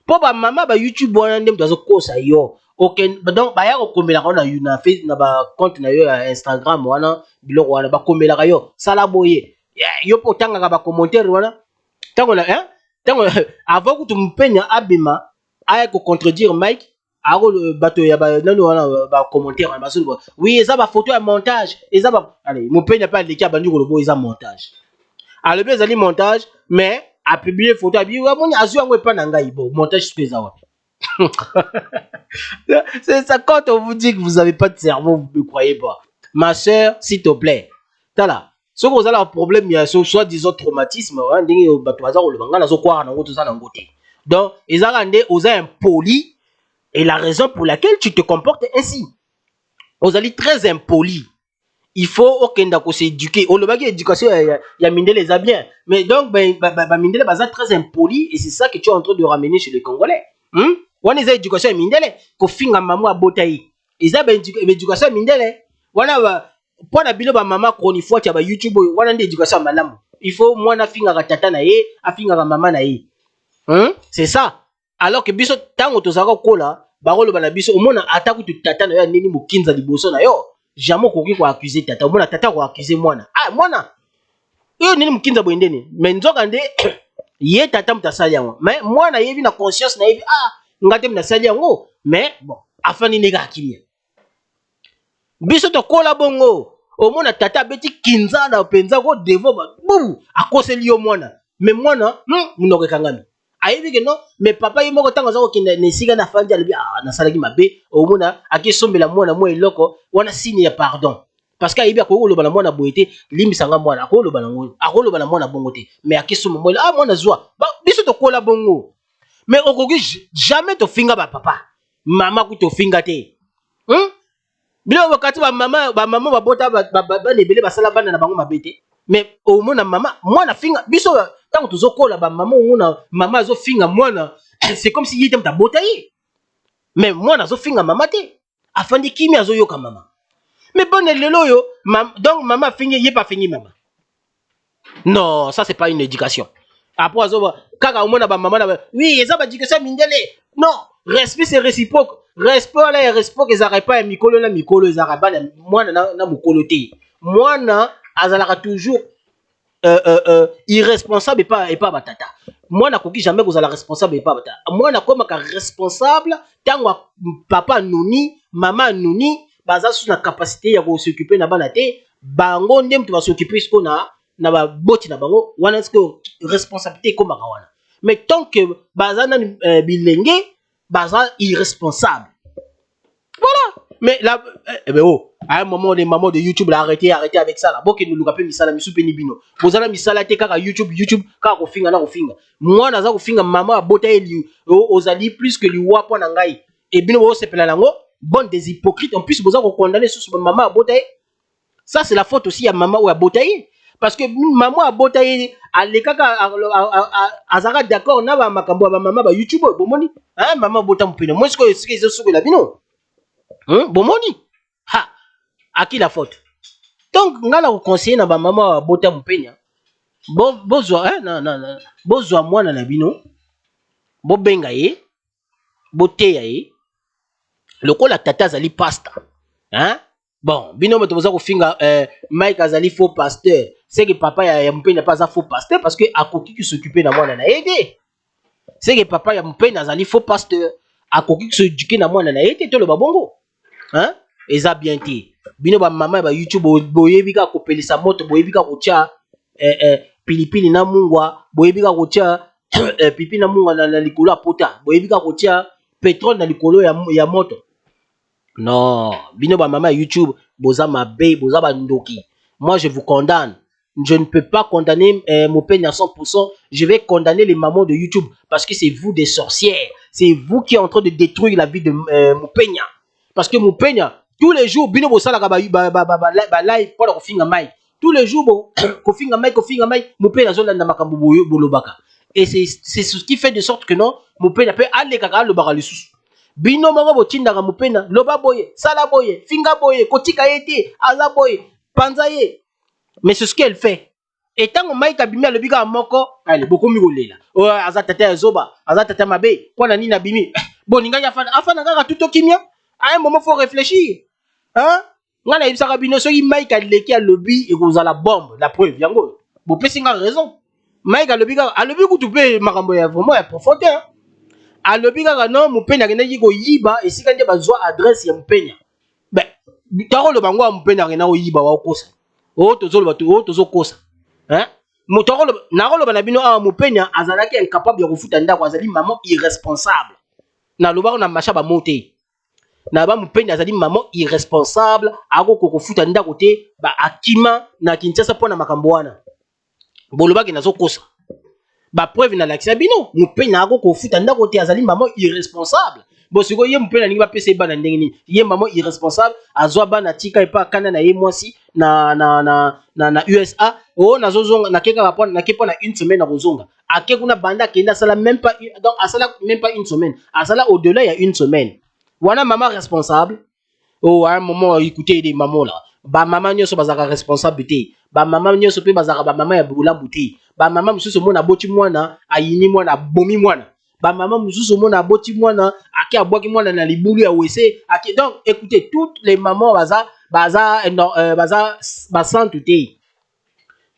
mpo bamama ba YouTube wana nde moto azokosa yo. Ok, donc baya kokomelaka yo na bacompte na yo ya Instagram wana, biloko wana bakomelaka yo, sala boye. Yo mpo otangaka bacommentaire wana ntango na ntango avant kutu Mupenya abima aya kocontredire Mike, ako bato ya nani wana, bacommentaire wana bazoloba: oui, eza bafoto ya montage, eza ba. Allez, Mupenya mpe aleki, abandi koloba eza montage. Alobi ezali montage, mais apublie photo, abi amoni azwi yango epa na ngai. Bon, montage soki eza wapi? C'est ça, quand on vous dit que vous avez pas de cerveau, vous ne croyez pas. Ma sœur, s'il te plaît, tala, soki ozala problème ya soi-disant traumatisme wana, ndenge bato baza koloba, ngai nazokwaka nango, toza nango te. Donc ezalaka nde oza impoli, et la raison pour laquelle tu te comportes ainsi, ozali très impoli. Il faut okenda koséduquer. Olobaki éducation ya mindele eza bien, mais donc bamindele baza très impoli, et c'est ça que tu es en train de ramener chez les Congolais? Wana eza éducation ya mindele. Kofinga mama abota ye, eza baéducation ya mindele wana. Mpo na bino bamama chronifuati ya baYouTube oyo, wana nde éducation ya malamu. Il faut mwana afingaka tata na ye, afingaka mama na ye? C'est ça. Alors que biso, ntango tozalaka kokola, bakoloba na biso, omona ata kutu tata na yo andeni mokinza liboso na yo, jamais okoki koaccuse tata. Omona tata koaccuse mwana: ah, mwana oyo nini mokinza boye ndeni? Mais nzoka nde ye tata moto asali yango. Mais mwana ayebi na conscience, nayebi, ah, nga te moto asali yango. Mais bon, afandi ndenge akimia. Biso tokola bongo, omona tata abeti kinzana mpenza ko devo bubu, akoseli yo mwana, mais mwana monoko ekangami, ayebi ke non. Mais papa ye moko, ntango aza kokende na esika na afandi, alobi: ah, nasalaki mabe. Omona akesombela mwana mwa eloko wana, signe ya pardon, parce que ayebi akoki koloba na mwana boye te: limbisanga mwana. Akoloba nango, akoloba na mwana bongo te, mais akesomba mwa, ah, mwana zwa. Biso tokola bongo, mais okoki jamais tofinga bapapa, mama ku tofinga te? Biloko bakati bamama, bamama babota bana ebele, basala bana na bango mabe te. Mais omona mama, mwana finga. Biso ntango tozokola, bamama, omona mama azofinga mwana, c'est comme si ye te moto abota ye. Mais mwana azofinga mama te, afandi kimi, azoyoka mama. Mais bana lelo oyo, donc mama afingi ye, mpe afingi mama. Non, ça c'est pas une éducation. Après azoba kaka, omona bamama na, oui, eza baéducation ya mindele. Non, respect c'est réciproque. Respect wana ya réciproque ezalaka epai ya mikolo na mikolo, ezalaka bana, mwana na mokolo te. Mwana azalaka toujours irresponsable epa batata. Mwana akoki jamais kozala responsable epa batata. Mwana akomaka responsable ntango papa anuni, mama anuni, baza susu na capacité ya kos'occuper na bana te. Bango nde moto bas'occuper sikoyo na baboti na bango wana. Sikoyo responsabilité ekomaka wana. Mais tant que baza nani bilenge, baza irresponsable, voilà. Mais là, eh ben oh, à un moment, les mamans de YouTube là, arrêtez, arrêtez avec ça là. Bokende luka pe misala misu pe ni bino. Bozala misala te, kaka YouTube, YouTube, kaka kofinga na kofinga. Mwana aza kofinga mama abota ye, ozali plus que liwa mpo na ngai. E bino bosepela nango. Bande des hypocrites. En plus, boza ko condamner susu mama abota ye. Ça, c'est la faute aussi ya mama oyo abota ye. Parce que mama abota ye alekaka, azalaka d'accord na bamakambo ya bamama ba YouTube oyo. Bomoni, hein, mama abota mopene moi sikoyo esika ezosukela bino, hein? Bomoni, ha, à qui la faute? Donc nga na koconseiller na bamama oyo abota mopenya, bozwa, hein, na, bozwa mwana na bino, bobenga ye, boteya ye lokola tata azali pasteur, hein? Bon, bino bato boza kofinga Mike azali faux pasteur, c'est que papa ya mopeni mpe aza faux pasteur, parce que akoki kos'occuper na mwana na ye te. C'est que papa ya mopeni azali faux pasteur, akoki kos'occuper na mwana na ye te. Toloba bongo, hein? Eza bien te. Bino bamama ya baYouTube, boyebi kaka kopelisa moto, boyebi kaka kotia pilipili na mungwa, boyebi kaka kotia pilipili na mungwa na likolo ya pota, boyebi kaka kotia pétrole na likolo ya moto. Non, bino bamama ya YouTube boza mabe, boza bandoki. Moi, je vous condamne. Je ne peux pas condamner Mopeni à 100%. Je vais condamner les mamans de YouTube parce que c'est vous des sorcières. C'est vous qui êtes en train de détruire la vie de Mopenia. Parce que Mopenia, tous les jours, bino bosalaka ba live mpona kofinga Mike. Tous les jours, kofinga Mike, kofinga Mike, Mopenia azolanda makambo bolobaka. Et c'est ce qui fait de sorte que non, Mopenia mpe alekaka alobaka lisusu. Bino moko botindaka Mopena: loba boye, sala boye, finga boye, kotika ye te, aza boye, panza ye. Mais c'est ce qu'elle fait. Et ntango Mike abimi, alobi kaka moko, ale bokomi kolela: oyo aza tata ya zoba, aza tata mabe, mpo na nini abimi? Boningaki afanda, afanda kaka tuto kimia. À un moment, faut réfléchir, hein? Ngai nayebisaka bino, soki Mike aleki alobi, ekozala bombe. La preuve yango, bopesi nga raison. Mike alobi kaka, alobi kutu mpe makambo ya vraiment ya profondeur. Alobi kaka non, Mopeni akendaki koyiba esika nde bazwa adresse ya Mopenia. Ben, takoloba yango ya Mopeni akenda koyiba, wakosa oyo tozoloba, oyo tozokosa, hein? Moto akoloba, nakoloba na bino awa, Mopenia azalaki incapable ya kofuta ndako, azali mama irresponsable. Nalobaka na masha bamo te na ba Mopeni azali mama irresponsable, akokoka kofuta ndako te, ba akima na Kinshasa mpo na makambo wana. Bolobaki nazokosa. Bapreuve nalakisa bino, Mopeni akoki kofuta ndako te, azali mama irresponsable. Bo sikoyo ye Mopeni alingi bapesa ye bana ndenge nini? Ye mama irresponsable azwa bana, tika epa akanda na ye mwasi na USA. Oyo nazozonga, nake kaka mpo nake mpo na une semaine, nakozonga. Ake kuna, banda akende, asala même pas, donc asala même pas une semaine, asala au-delà ya une semaine. Wana mama responsable? Oh, à un moment, écoutez, les mamans là, bamama nyonso bazalaka responsable te, bamama nyonso mpe bazalaka bamama ya bolamu te. Bamama mosusu omona aboti mwana, ayini mwana, abomi mwana. Bamama mosusu omona aboti mwana, ake abwaki mwana na libulu ya wese ake. Donc écoutez, toutes les mamans baza non, baza basantu te.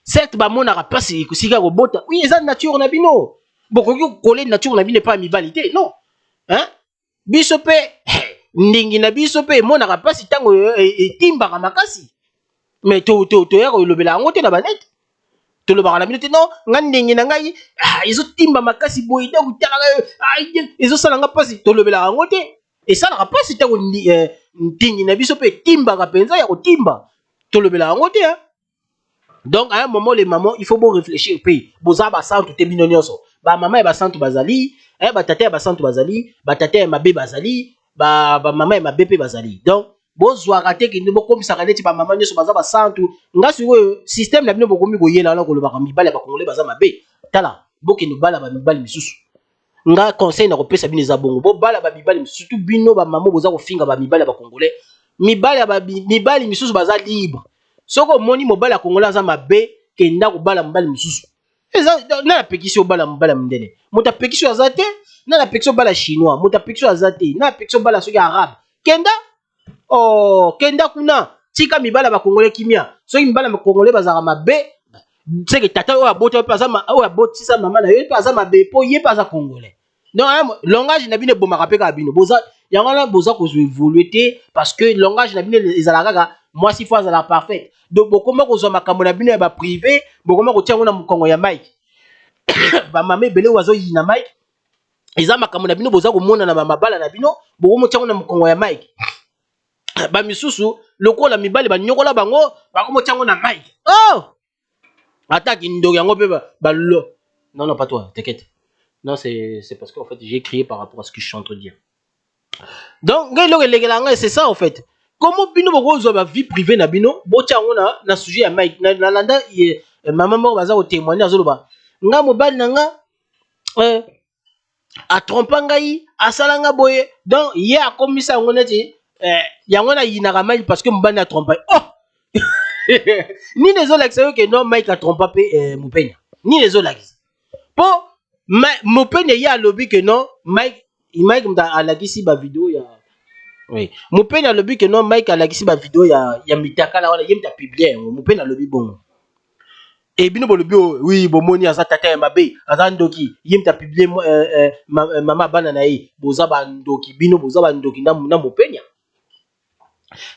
Certes, bamonaka mpasi esika kobota, oui, eza nature na bino. Bokoki kokoler nature na bino epai ya mibali te, non, hein? Biso mpe ndingi na biso mpe emonaka mpasi ntango etimbaka makasi, mais toya kolobela yango te na banete. Tolobaka na bino te: non, nga ndenge na ngai, ah, ezotimba makasi boye, donc talaka, ah, ezosala nga mpasi. Tolobelaka yango te. Esalaka mpasi ntango ntingi na biso mpe etimbaka mpenza ya kotimba, tolobelaka yango te, hein? Donc à un moment, les mamans, il faut bo réfléchir mpe. Boza basantu te bino nyonso. Bamama ya basantu bazali, batata ya basantu bazali, batata ya mabe bazali, bamama ya mabe mpe bazali. Donc bozwaka te, kende bokomisaka neti bamama nyonso baza basantu. Nga sikoyo, système na bino bokomi koyela wana kolobaka mibali ya bakongole baza mabe. Tala, bokende bala bamibali misusu. Nga conseil na kopesa bino eza bongo: bobala bamibali misusu. Surtout bino bamama boza kofinga bamibali ya bakongole, mibali ya mibali misusu baza libre. Soki omoni mobali ya Kongole aza mabe, kenda kobala mobali mosusu. Eza nani apekisi obala mobali ya mondele? Moto apekisi oyo aza te. Nani apekisi obala Chinois? Moto apekisi oyo aza te. Nani apekisi obala soki Arabe? Kenda, oh, kenda kuna, tika mibali ya bakongole kimia. Soki mibali ya bakongole bazalaka mabe, seke tata oyo abota mpe aza, oyo abotisa mama na ye mpe aza mabe, mpo ye mpe aza Congolais. Donc langage na bino ebomaka mpe kaka bino. Boza yango wana boza kozwa évoluer te, parce que langage na bino ezalaka kaka mwasi fo azala parfaite. Donc bokoma kozwa makambo na bino ya baprivé, bokoma kotia yango na mokongo ya Mike. Bamama ebele oyo bazoyina Mike, eza makambo na bino boza komona na bamabala na bino, bokomotia yango na mokongo ya Mike. Bamisusu lokola mibali banyokola bango, bakomotia yango na Mike. Oh, ata kindoki yango mpe balo. Non, non, pas toi, t'inquiète. Non, c'est parce qu'en fait j'ai crié par rapport à ce que je suis en train de dire. Donc ngai eloko elekela ngai, c'est ça en fait. Comment bino bokozwa ba vie privée na bino, botia yango na sujet ya Mike? Nalanda mama moko baza kotémoigner, azoloba: nga mobali na nga atrompa ngai, asala nga boye. Donc ye akomisa yango neti yango nayinaka Mike parce que mobali atrompa. Oh, nini ezolakisa yo ke non, Mike atrompa mpe Mopenya? Nini ezolakisa? Mpo Mopenya ye alobi ke non, Mike moto alakisi bavideo ya, oui, Mopeni alobi ke non, Mike alakisi bavideo ya mitakala wana, ye moto apublier yango. Mopeni alobi bongo. E bino bolobi: o oui, bomoni, aza tata ya mabe, aza ndoki, ye moto apublier mama bana na ye. Boza bandoki, bino boza bandoki na Mopenia.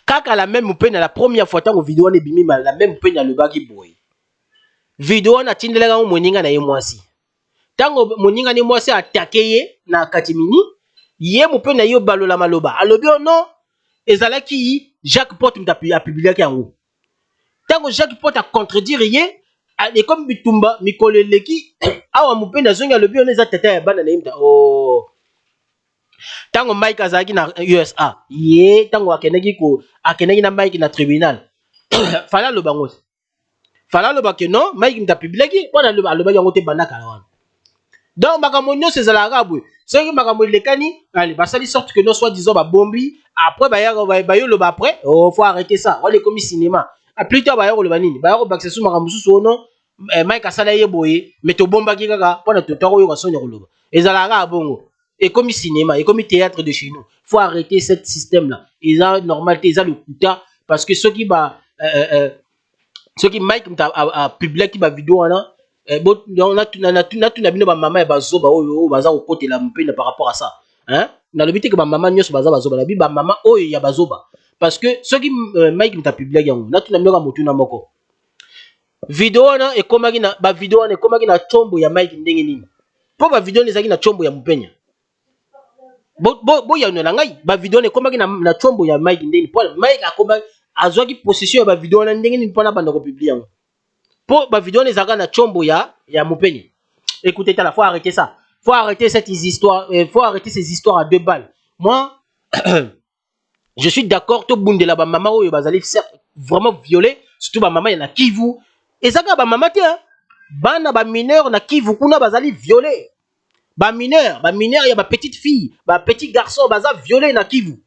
Kaka la même Mopenia, la première fois ntango video wana ebimi, la même Mopenia alobaki boye: video wana atindelaka yango moninga na ye mwasi. Ntango moninga ne mwasi atake ye na katimini, ye mope na ye balola maloba, alobi: o non, ezalaki Jacques Pot moto apubliaki yango. Ntango Jacques Pot acontredire ye, ekomi bitumba. Mikolo eleki awa, Mopende azongi, alobi ono eza tata ya bana na ye moto. Oh. Ntango Mike azalaki na USA, ye ntango akendaki na Mike na tribunal, fala aloba yango te, fala aloba ke non, Mike moto apubliaki mpona alobaki yango te banda kala wana. Donc makambo nyonso ezalaka kaka boye. Soki makambo elekani, allez, basali sorte que non, soi-disant babombi, après bayoloba après. Oh, faut arrêter ça. Wana ekomi cinéma. Plus tard baya koloba nini? Baya kobakisa su makambo mosusu: ono Mike asala ye boye, mais tobombaki kaka mpona tokoyoka soni ya koloba. Ezalaka kaka bongo, ekomi cinéma, ekomi théâtre de chez nous. Faut arrêter cette système là eza normal te, eza lokuta. Parce que soki Mike moto apubliaki bavideo wana, natuna bino, bamama ya bazoba oyo baza kokotela mpena par rapport à ça, hein? Nalobi te ke bamama nyonso baza bazoba, nalobi bamama oyo ya bazoba. Parce que soki Mike moto apubliaki yango, natuna bino kaka motuna moko: video wana ekomaki na, bavideo wana ekomaki na ntombo ya Mike ndenge nini? Mpo bavideo wana ezalaki na ntombo ya Mopenya. Boyanola ngai, bavideo wana ekomaki na ntombo ya Mike ndenge nini? Mpo Mike akoma azwaki possession ya bavideo wana ndenge nini mpona banda kopublier yango? Mpo bavideo wana ezalaka na ntombo ya Mopenya. Écoutez, tala, faut arrêter ça, faut arrêter cette histoire, faut arrêter ces histoires à deux balles. Moi, je suis d'accord, tobundela bamama oyo bazali vraiment violé, surtout bamama ya na Kivu. Eza kaka bamama te, bana bamineur na Kivu kuna bazali violé, bamineur, bamineur ya bapetite fille, bapetit garçon baza violé na Kivu.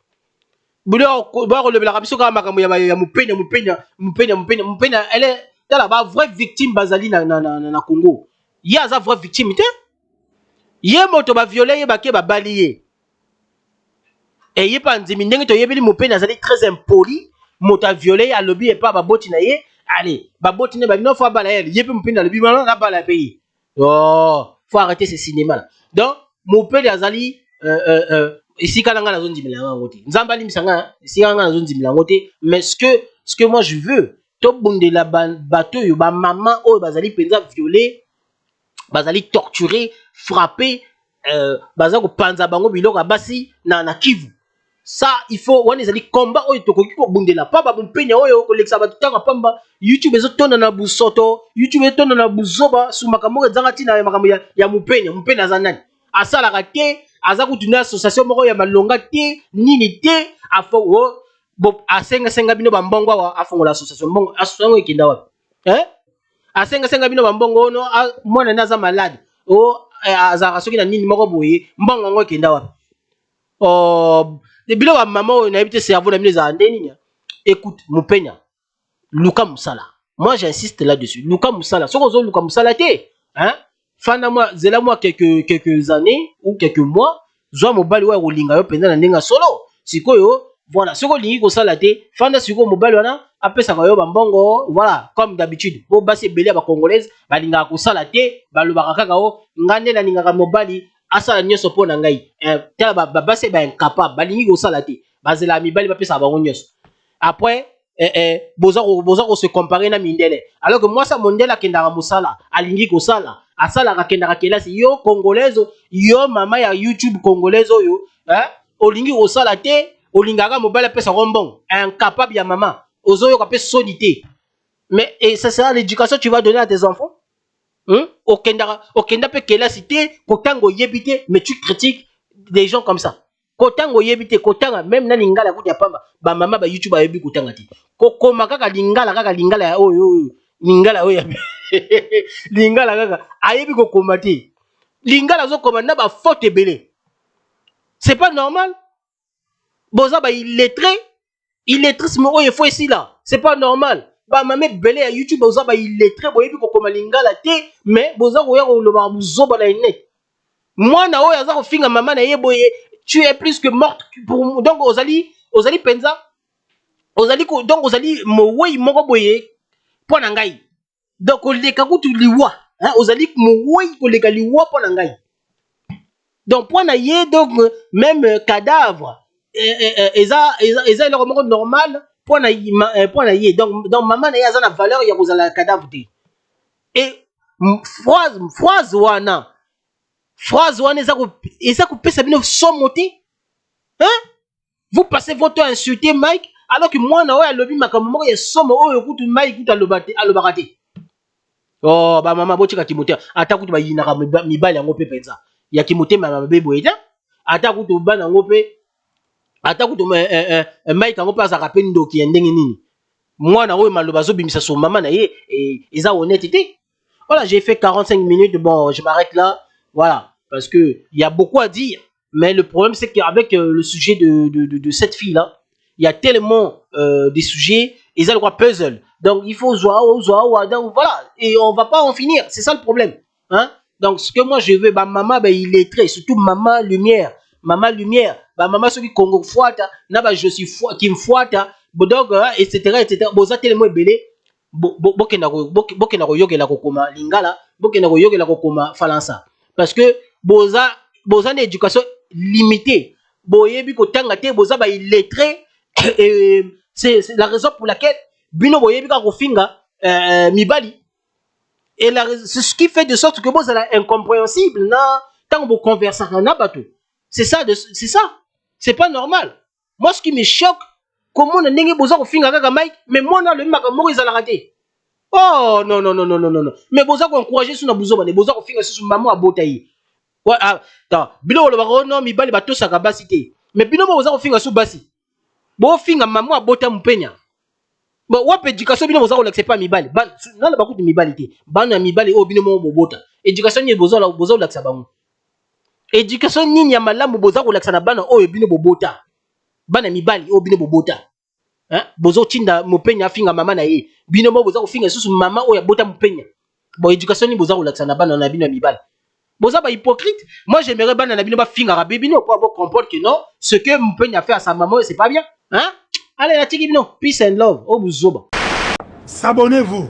Bakolobelaka biso kaka makambo ya Mopenya, Mopenya, Mopenya, Mopenya, Mopenya. Ele tala, bavrai victime bazali na Congo. Ye aza vraie victime te, ye moto baviolé ye, bake babali ye. Eye mpe andimi. Ndenge toyebeli, Mopeni azali très impoli. Moto aviolé ye, alobi epa baboti na ye, ale baboti ne babino fo abala ye. Ye mpe Mopeni alobi: mana nabala mpe ye. Oh, faut arrêter ce cinéma là. Donc Mopeni azali esika na ngai nazondimela yango te. Nzambe alimbisa ngai, esika na ngai nazondimela yango te. Mais ce que moi je veux, tobundela bato oyo, bamama oyo bazali mpenza violé, bazali torturé, frappé, baza kopanza bango biloko ya basi na Kivu. Ça, il faut, wana ezali combat oyo tokoki kobundela. Pa bamompenya oyo kolekisa bato ntango pamba. YouTube ezotonda na busoto, YouTube ezotonda na buzoba su makambo moko ezanga ntina ya makambo ya Mopenya. Mopenya aza nani? Asalaka te, aza kutu na association moko ya malonga te, nini te. Afo bo asengasenga bino bambongo awa, afongola association. Mbongo association yango ekenda wapi, eh? Asengasenga bino bambongo ono, mwana nde aza malade o, azalaka soki na nini moko boye, mbongo yango ekenda wapi? Oh, biloko ya mama oyo, nayebi te cerveau na bino ezala nde nini. Écoute, Mopenya, luka mosala. Moi, j'insiste là-dessus, luka mosala. Soki ozoluka mosala te, hein? Fanda mwa, zela mwa quelques années ou quelques mois, zwa mobali oyo akolinga yo mpenza na ndenge ya solo. Sikoyo, voilà, soki olingi kosala te, fanda. Sikoyo mobali wana apesaka yo bambongo, voilà, comme d'habitude. Po basi ebele ya bacongolaise balingaka kosala te, balobaka kaka: o ngai nde nalingaka mobali asala nyonso mpo na ngai. Tala, basi baincapable, balingi kosala te, bazelaka mibali bapesaka bango nyonso. Après boza kose comparer na mindele, alors que mwasi ya mondele akendaka mosala, alingi kosala, asalaka, akendaka kelasi. Yo congolaise, yo mama ya YouTube congolaise oyo, eh, olingi kosala te, olingaka mobali apesaka mbongo, incapable ya mama, ozoyoka mpe soni te. Mais et ça sera l'éducation tu vas donner à tes enfants, hein? Okendaka, okenda mpe kelasi te, kotanga oyebi te, mais tu critiques des gens comme ça. Kotanga oyebi te kotanga, même na lingala kutu ya pamba, bamama ba YouTube ayebi kotanga te. Kokoma kaka lingala, kaka lingala ya oyo oyo, lingala oyo ya lingala kaka, ayebi kokoma te. Lingala azokoma na bafaute ebele, c'est pas normal. Boza ba illettré, illettrisme oyo efo esila, c'est pas normal. Bamama ebele ya YouTube boza ba illettré, boyebi kokoma lingala te, mais boza koya kolobaka buzoba na net. Mwana oyo aza kofinga mama na ye boye, tu es plus que morte pour, donc ozali mpenza, ozali donc ozali mowei moko boye mpo na ngai. Donc koleka kutu liwa, hein, ozali mowei koleka liwa mpo na ngai. Donc mpo na ye, donc même cadavre eza eloko moko normal mpo na ye. Donc mama na ye aza na valeur ya kozala cadavre te. Et phrase wana eza kopesa bino somo te, hein? Vous passez votre temps à insulter Mike, alors que mwana oyo alobi makambo moko ya somo oyo kutu Mike kutu alobaka te. Oh, bamama, botika kimotema. Ata kutu bayinaka mibali yango mpe mpenza ya kimotema ya mabe boye te. Ata kutu bana yango mpe, ata kutu Mike yango mpe azalaka mpe ndoki ya ndenge nini? Mwana oyo maloba azobimisa so mama na ye eza honnête te. Voilà, j'ai fait 45 minutes. Bon, je m'arrête là, voilà, parce que il y a beaucoup à dire, mais le problème, c'est qu'avec le sujet de cette fille là, il y a tellement des sujets, eza le quoi, puzzle. Donc il faut zwa zwa, donc voilà, et on va pas en finir, c'est ça le problème, hein. Donc ce que moi je veux, bah maman, bah illettré, surtout maman lumière, maman lumière, bah maman soki Congo fuata na ba je suis qui fuata, donc etc etc. Boza tellement ebele, bokenda koyokela kokoma lingala, bokenda koyokela kokoma falansa, parce que boza na éducation limitée, boyebi kotanga te, boza ba illettré. C'est la raison pour laquelle bino boyebi kaka kofinga mibali. Et c'est ce qui fait de sorte que bozala incompréhensible na ntango boconversaka na bato. C'est ça, c'est ça, c'est pas normal. Moi, ce qui me choque, komona ndenge boza kofinga kaka Mike, mais mwana alobi makambo moko ezalaka te. Oh non, non, non, non, non, non, mais boza koencourage su na buzoba ne, boza kofinga susu mama abota ye. Ah, bino bolobaka: "Oh non, mibali batosaka basi te." Mais bino mo boza kofinga su basi, bofinga mama abota mopenya. Bon, wapi éducation bino boza kolakisa epa mibali? Nana bakutu mibali te, bana ya mibali oyo bino moko bobota, éducation nini boza kolakisa bango? Éducation nini ya malamu boza kolakisa na bana oyo bino bobota, bana mibali oyo bino bobota? Bozotinda mopenya afinga mama na ye, bino mo boza kofinga lisusu mama oyo abota mopenya. Bon, éducation nini boza kolakisa na bana na bino ya mibali? Boza ba hypocrite. Moi, j'aimerais bana na bino bafingaka be bino po bo comprendre que non, ce que mopenya fait à sa maman, c'est pas bien, hein. Allez, natiki bino, peace and love. O buzoba. S'abonnez-vous.